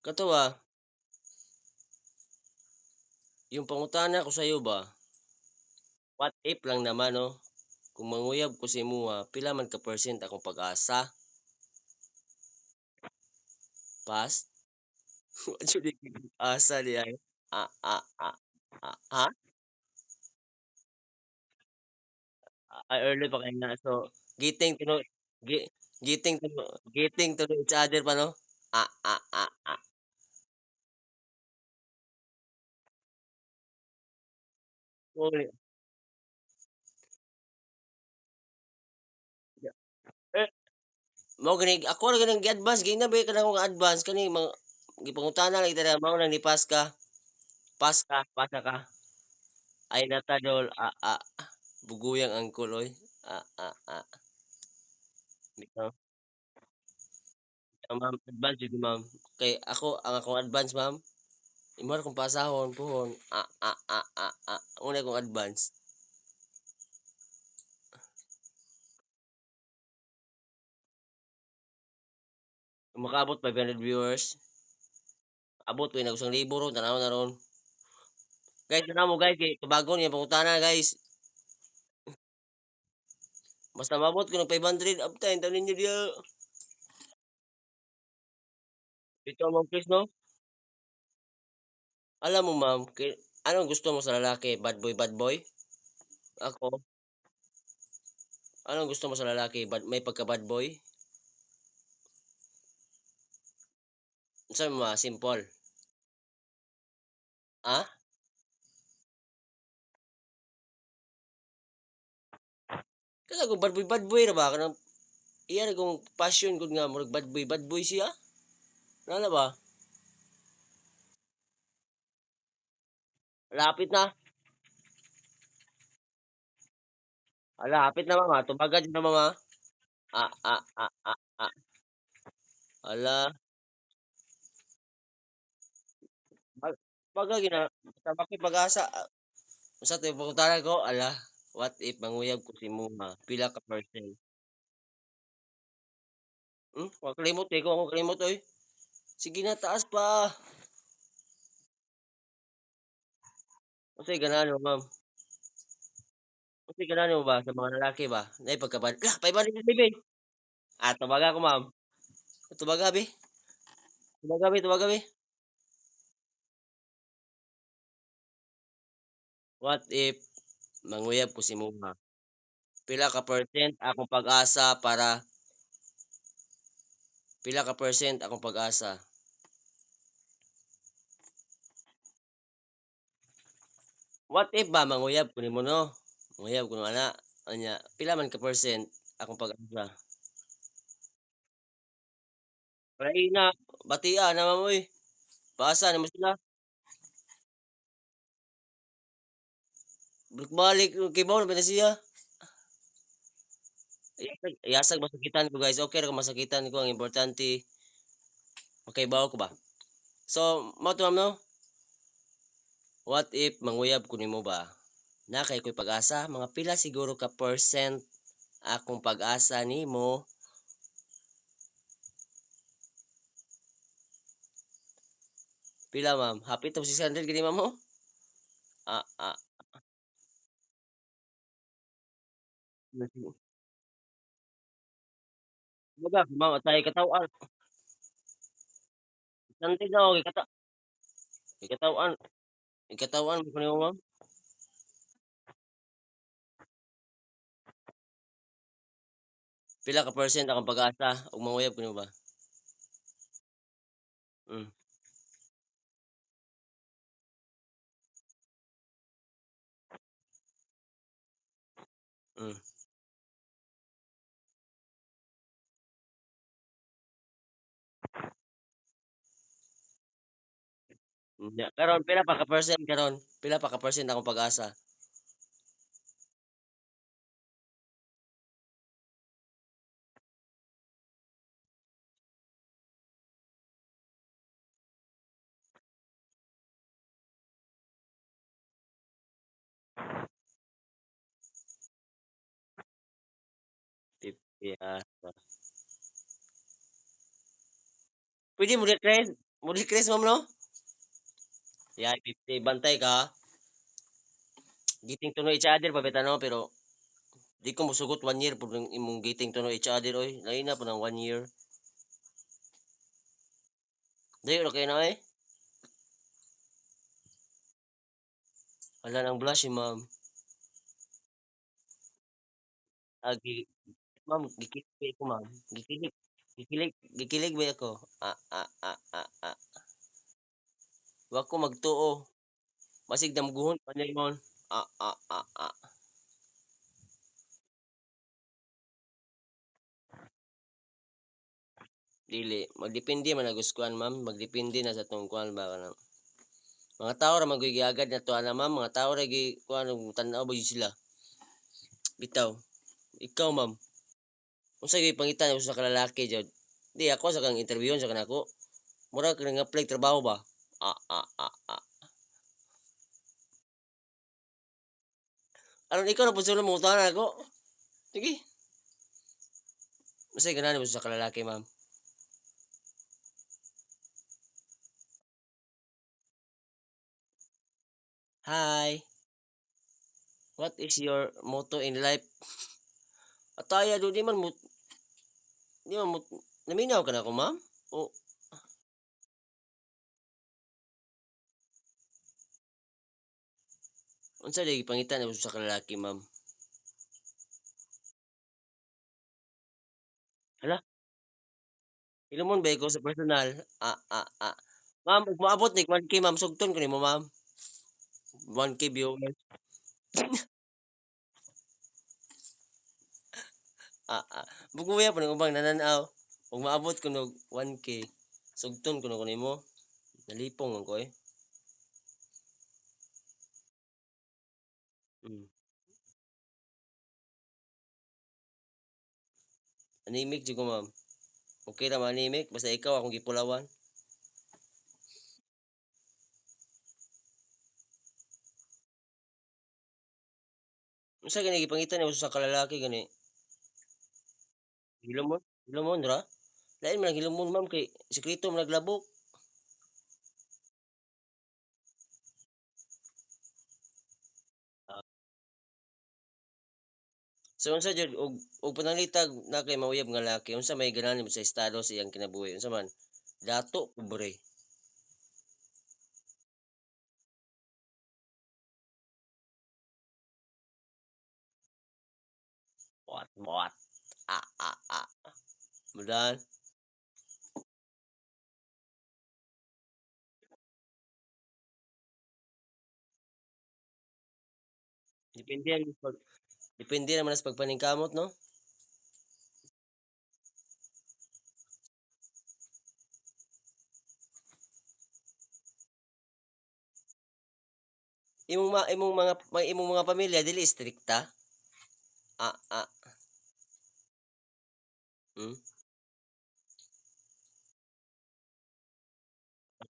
Kato ba? Yung pangutana ko sa'yo ba? What if lang naman, no? Kung manguyab ko sa imuha, pila man ka percent akong pag-asa? Pass? Asa diay? Ah, ah, ah, ah, ha? Ay, early pa kaayo na. So, getting to know getting to know getting to know each other pa, no? Ah, ah, ah, ah. Uy. Eh, mao gani ako ra ganing gi-advance giingnan ba nako nga advance kani mga gipangutana lagi ta mao nang ni-pass ka. Pass ka, pasa ka. Ay natadol, ah, ah, buguyang angkol oy, ah, ah, ah. Bitaw. Ma'am, advance jud ko, ma'am, kay ako ang akong advance, ma'am, imo ra kong pasahon puhon, ah, ah, ah, ah, ah, mao na akong advance. Makaabot 500 viewers. Abot ko nag 1,000 ron tan-awa na ron. Guys, tan-awa mo guys kay tubagon iyang pangutana, guys. Basta moabot ko ng 500 abtan ta ninyo diha. Bitaw, Ma'am Chris, no? Alam mo, ma'am, kay anong gusto mo sa lalaki, bad boy, bad boy? Ako anong gusto mo sa lalaki, bad may pagka-bad boy? Unsa ma simple? Ah? Kana ko bad boy, bad boy ra ba kanang iya ra kong passion gud nga murag bad boy, bad boy siya. Ana ba? Lapit na. Hala, hapit na, ma'am, ah, tubaga jud na, ma'am, ah. Ah, ah, ah, ah, ah. Hala. Bagay gina sa pag-asa, ah, unsa to'y pangutana ko, ala, what if manguyab ko si imuha, pila ka percent? Wa kalimot kay ko ako kalimot oy. Sige na taas pa. Unsay ganahan nimo, ma'am? Unsay ganahan nimo ba sa mga lalaki ba, naay pagka-bad lah 500. Ah, tubaga ko, ma'am. Tubaga be. Tubaga be, tubaga be. What if manguyab ko sa imuha, pila ka percent akong pag-asa para pila ka percent akong pag-asa? What if ba manguyab ko nimo 'no, manguyab ko ana, unya pila man ka percent akong pag-asa? Lahi na, batia na ma'am oy, paasa namo sila. Balik-balik kibaw ra ba na siya. Iyasag masakitan ko, guys, okey ra kung masakitan ko ang importante makahibaw ko ba. So, mao to, ma'am, 'no? What if manguyab ko nimo ba, naa kay ko'y pag-asa, mga pila siguro ka percent akong pag-asa nimo? Pila, ma'am? Hapit og 600 gani, ma'am, oh. Ah, ah. Mao tay kataw-an. Gikataw-an gikataw-an ko nimo, ma'am. Pila ka percent akong pag-asa ug manguyab ko nimo ba? Unya karon pila pa ka percent karon, pila pa ka percent akong pag-asa? 50, ah. Pwede mo request. Mo decrease, ma'am, no? Yeah, 50 bantay ka. Getting to know each other pa bitaw, no, pero di ko mosugot 1 year pud ang imong getting to know each other oy, lahi na pud ang 1 year. Layo ra kaayo na oy. Wala nang blush si ma'am. Agi ma'am, gikilig ko, ma'am, gikilig gikilig gikilig ba ako? Ah, ah, ah, ah, ah. Wa ko magtuo. Basig damgohon pa nimo. Ah, ah, ah, ah. Dili, magdepende man na gud kuan, ma'am, magdepende na sa atong kuan ba kanang mga tawo ra man gyud giagad nato ana, ma'am, mga tawo ra gyud kuan og tan-aw ba gyud sila. Bitaw, ikaw, ma'am, unsa gyud pangita nimo sa ka lalaki jud? Di ako sa kang interviewon sa kanako. Mura ka nag-apply trabaho ba? Ah, ah, ah, ah. Aron ikaw ra pud sulod mangutana nako. Sige. Unsay ganahan nimo sa ka lalaki, ma'am? Hi. What is your motto in life? Ataya do di man mo di man mo naminaw ka nako, ma'am? O unsa lagi pangita nimo sa ka lalaki, ma'am? Hala. Hilumon ba ko sa personal? Ah, ah, ah. Ma'am, ug moabot nig 1K, ma'am, sugton ko nimo, ma'am. 1K viewers. Ah, ah, muguya pa ning ubang nanan-aw ug maabot ko nog 1K, sugton kuno ko nimo. Nalipong man ko eh. Anemic jud ko, ma'am. Okay ra ma-anemic basta ikaw akong gipulawan. Unsa gani gipangita nimo sa kalalaki gani? Hilumon, hilumon ra? Lain man ang hilumon, ma'am, kay sekreto man nag labok. So unsa jud og pananglitan naa kay mauyab nga lalaki, unsa may ganahan nimo sa estado sa iyang kinabuhi, unsa man? Dato, pobre. What what? Ah, ah, ah. Mudahan. Depende yan pag depende naman sa pagpaningkamot, no? Imong mga pamilya dili istrikta? Ah, ah. Hmm.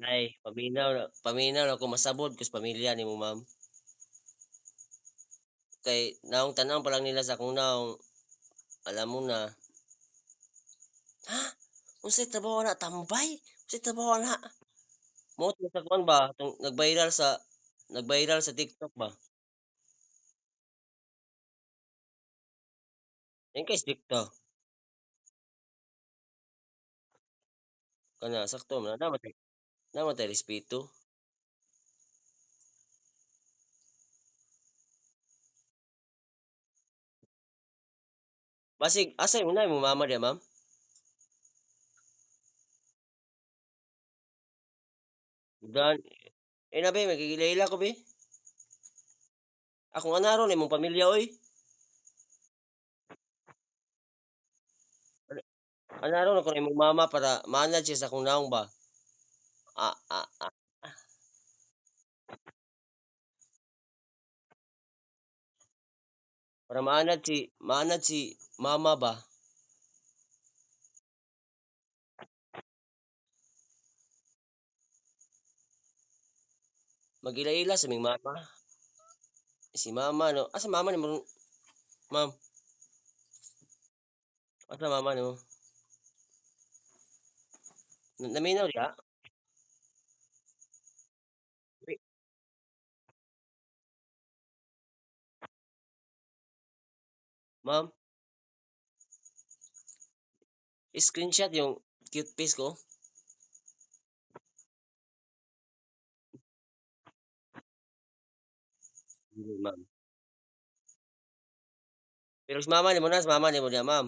Ay, paminaw ra ko masabod ko sa pamilya nimo, ma'am. Kay naong tan-awon pa lang nila sa akong naong, alam mo na. Ha? Unsay trabaho ana, tambay? Unsay trabaho ana? Mao to sa kuan ba, katong nag-viral sa TikTok ba. Lain kay istrikto. Kana sakto man naa man tay respeto. Basig asa imong naay imong mama diha, ma'am? Dan eh, na be magigila ko be. Akong anaron imong pamilya oy. Anaron ako imong mama para maanad siya sa akong naong ba. Ah, ah, ah. Para maanad si mama ba. Mag-ila-ila sa aming mama. Si mama no, asa mama nimo, ma'am? Asa mama nimo? Naminaw diha? Ma'am? Screenshot yung cute face ko? Hindi, ma'am. Pero si mama nimo na, si mama nimo diya, ma'am.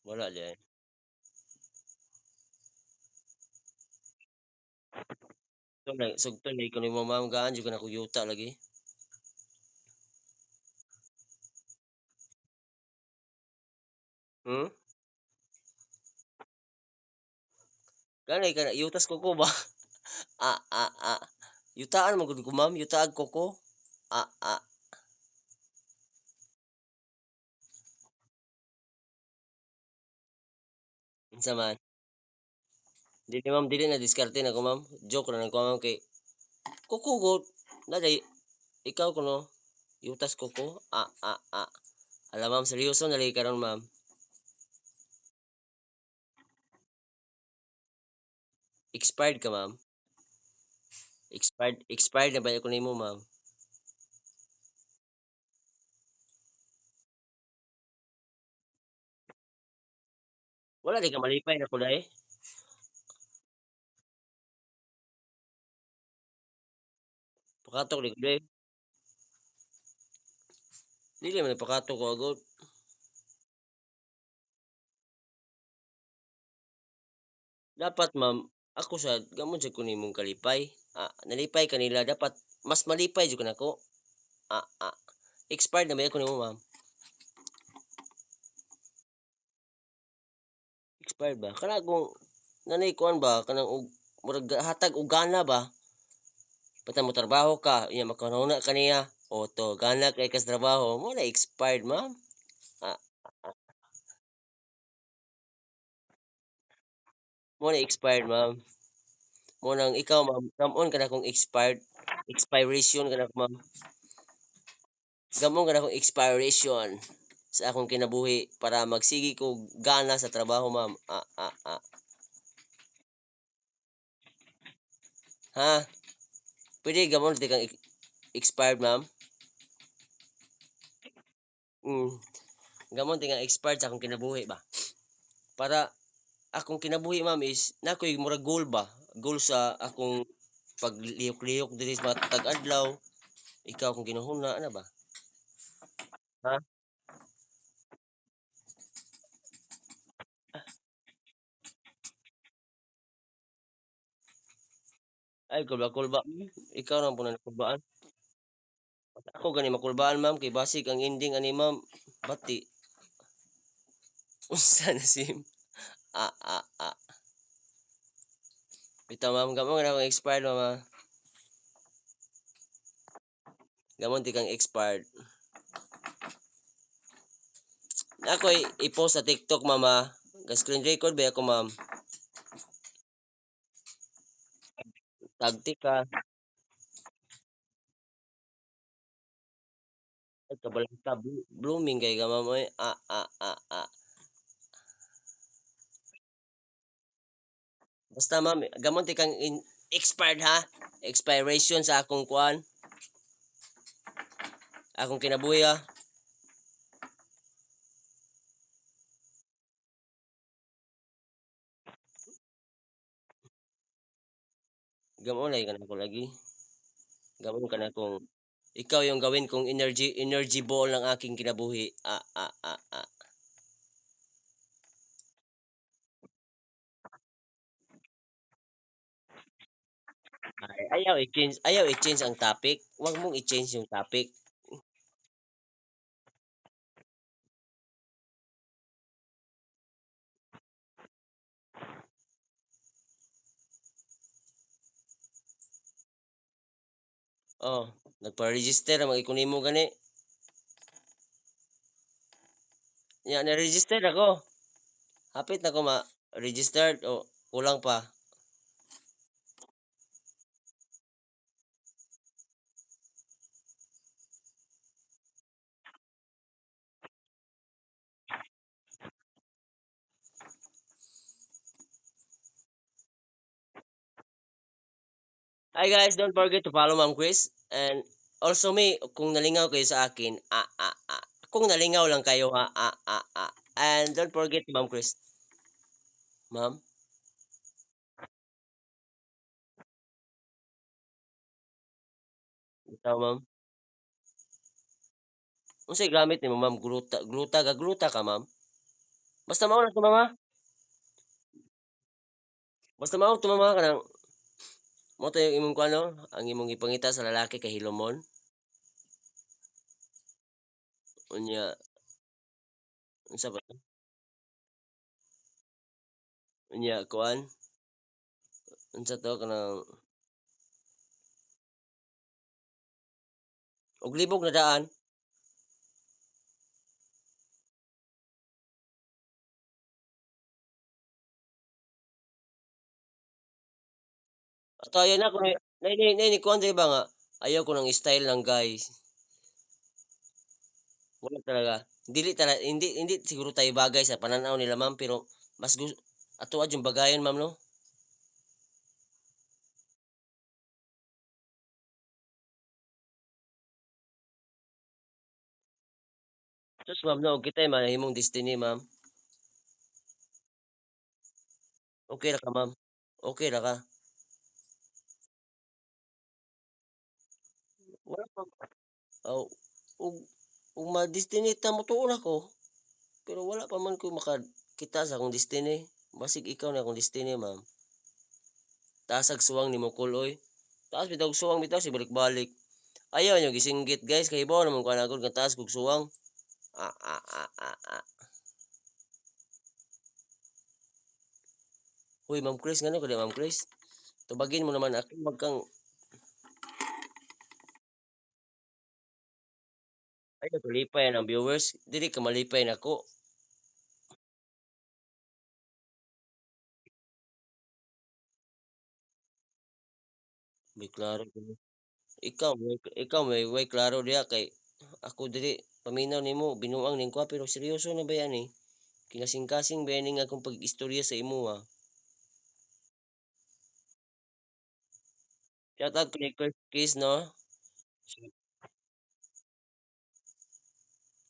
Wala diay. Sugton lagi ko nimo, ma'am, gaan jud ko nako yuta lagi. Hmm? Gani kana yutas kuko ba? Ah, ah, ah. Yutaan man gud ko, ma'am, yutaag kuko. Ah, ah. Unsa man? Dili, ma'am, dili na diskarte nako, ma'am. Joke ra nang ko, ma'am, kay kuko gud na day ikaw kuno yutas kuko. Ah, ah, ah. Hala, ma'am, seryoso na lagi karon, ma'am. Expired ka, ma'am. Expired expired na ba ko nimo, ma'am? Wala di ka malipay nako dai. Pakatok di ko dai. Dili man pakatok ko agod. Dapat, ma'am, ako sad gamon sad ko nimong kalipay. Ah, nalipay kanila dapat mas malipay jud ko nako. Ah, ah. Expired na ba ko nimo, ma'am? Expired ba? Kana kung nanay kuan ba kanang og murag hatag og gana ba? Basta mo trabaho ka, iya makahuna kaniya o to gana kay kas trabaho mo na expired, ma'am. Ah, mo na expired, ma'am. Mo nang ikaw, ma'am, gamon ka na kung expired, expiration ka na, ma'am. Gamon ka na kung expiration sa akong kinabuhi para magsige ko gana sa trabaho, ma'am. Ah, ah, ah. Ha? Pwede gamon ti kang expired, ma'am? Mm. Gamon ti nga expired sa akong kinabuhi ba? Para akong kinabuhi, ma'am, is na ko'y murag goal ba? Goal sa akong paglihok-lihok diri sa matag adlaw. Ikaw akong ginuhuna ana ba? Ha? Ay, kulba-kulba. Ikaw ra po na nakulbaan. Ako gani makulbaan, ma'am, kay basig ang ending ani, ma'am, bati. Unsa na sim? Ah, ah, ah. Bitaw, ma'am, gamon na akong expired, ma'am. Ah. Gamon ti kang expired. Ako i-post sa TikTok, mama. Ga screen record ba ako, ma'am? Tagtik ka. Ay, kabalaka, blooming kay ka, ma'am. Oy. Ah, ah, ah, ah. Basta, ma'am, gamon ti kang expired ha. Expiration sa akong kuan. Akong kinabuhi ha. Gamon lagi ka nako lagi. Gamon ka na kung ikaw yung gawin kong energy energy ball ng aking kinabuhi. Ah, ah, ah, ah. Ay, ayaw i-change ang topic. Huwag mong i-change yung topic. Oh, nagpa-register ang mga ikunimo gani. Ya, na-register ako. Hapit na ko ma-registered o kulang pa. Hi guys, don't forget to follow Ma'am Chris and Also me, kung nalingaw kayo sa akin, ah, ah, ah, kung nalingaw lang kayo ha, ah, ah, ah, and don't forget Ma'am Chris. Ma'am? Ikaw, ma'am? Unsay gamit nimo, ma'am, gluta gluta ga gluta ka, ma'am? Basta mao na to, ma'am, ha? Basta mao to, ma'am, ha, kanang mao to yung imong kuan, no, ang imong gipangita sa lalaki kay hilomon. Unya unsa pa to? Unya kuan, unsa to kanang og libog na daan. Ato na ko na ni kuan ba nga ayaw ko ng style ng guys. Wala talaga. Dili tala hindi hindi siguro tayo bagay sa pananaw nila, ma'am, pero mas atoa jung bagayan, ma'am, 'no? Sus, ma'am, 'no, kita'y mahimong destiny, ma'am. Okey ra ka, ma'am? Okey ra ka? Wala pa aw ug ug ma-destiny ta motuo ra ko, pero wala pa man ko makakita sa akong destiny. Basig ikaw na akong destiny, ma'am. Taas ag suwang nimo kuloy oy. Taas bitaw og suwang bitaw sig balik-balik. Ayaw nyo gisinggit, guys, kay hibaw naman ko ana gud nga taas kog suwang. Ah, ah, ah, ah, ah. Uy, Ma'am Chris, ngano ka di Ma'am Chris? Tubagin mo naman ako, wag kang Ayaw kalipay ang viewers, dili ka malipay nako. May klaro gyud. Ikaw may way klaro diha kay ako dili paminaw nimo binuang ning ko, pero seryoso na ba yan, eh. Kinasingkasing ba ni nga akong pag-istorya sa imoha. Shout out kay Chris, 'no.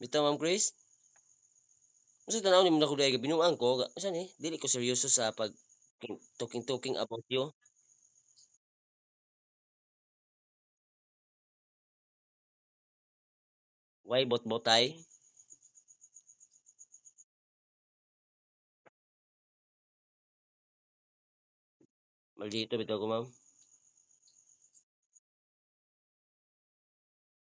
Bitaw, Ma'am Chris. Unsa tan-awon nimo nako diay binuang ko, unsa ni dili ko seryoso sa pag talking talking about you. Why bot-botay? Maldito bitaw ko, ma'am.